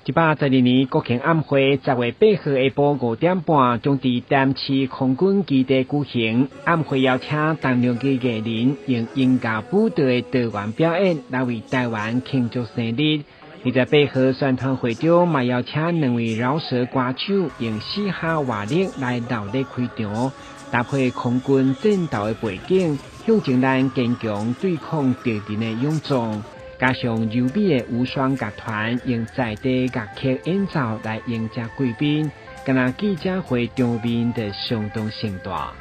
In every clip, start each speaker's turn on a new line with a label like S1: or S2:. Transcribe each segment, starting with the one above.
S1: 112年國慶晚會，10月8號下晡5點半，將佇台南市空軍基地舉行。晚會邀請重量級藝人用音樂舞蹈的多元表演來為台灣慶祝生日。28號宣傳會中，嘛邀請兩位饒舌歌手用嘻哈活力來鬧熱開場，搭配空軍戰鬥的背景，象徵咱堅強對抗敵人的勇壯。加上柔美的無雙樂團用在地樂曲演奏來迎接貴賓，敢若記者會場面就相當盛大。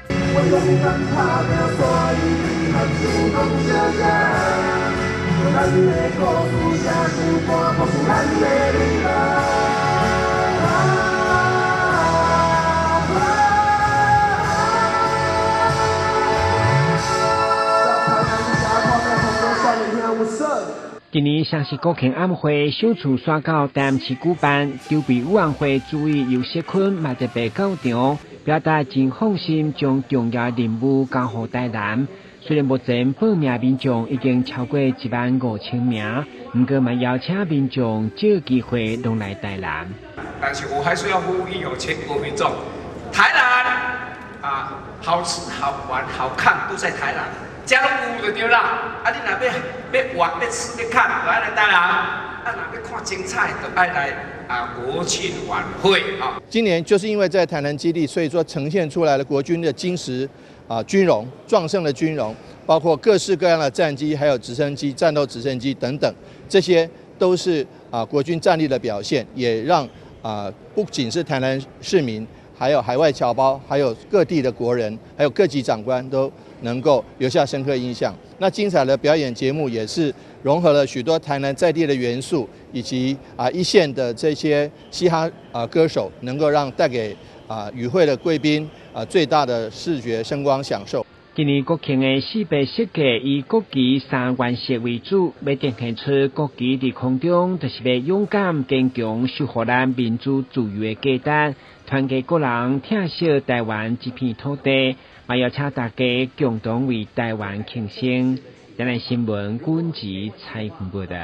S1: 今年雙十國慶晚會首次徙到台南市舉辦，籌備委員會主委游錫堃嘛特別到場，表達真放心將重要任務交予台南。雖然目前報名民眾已經超過1萬5千名，毋過嘛邀請民眾藉機會攏來台南。
S2: 但是我還是要呼籲哦，全國民眾，台南啊，好吃好玩好看都在台南。遮攏有就對啦，啊！你若欲玩、欲吃、欲看，就愛來台南；啊，若欲看精彩，就愛來啊國慶晚會啊。
S3: 今年就是因為在台南基地，所以說呈現出來了國軍的精實啊軍容、壯盛的軍容，包括各式各樣的戰機、還有直升機、戰鬥直升機等等，這些都是啊國軍戰力的表現，也讓啊不僅是台南市民，還有海外僑胞，還有各地的國人，還有各級長官都能夠留下深刻印象。那精彩的表演節目也是融合了許多台南在地的元素，以及啊一線的這些嘻哈啊歌手，能夠讓帶給啊與會的貴賓啊最大的視覺聲光享受。
S1: 今年國慶的四白設計以國旗三原色為主，欲展現出國旗佇空中，就是欲勇敢堅強守護咱民主自由的價值，團結國人，疼惜台灣這片土地，嘛邀請大家共同為台灣慶生。台南新聞軍事採訪報道。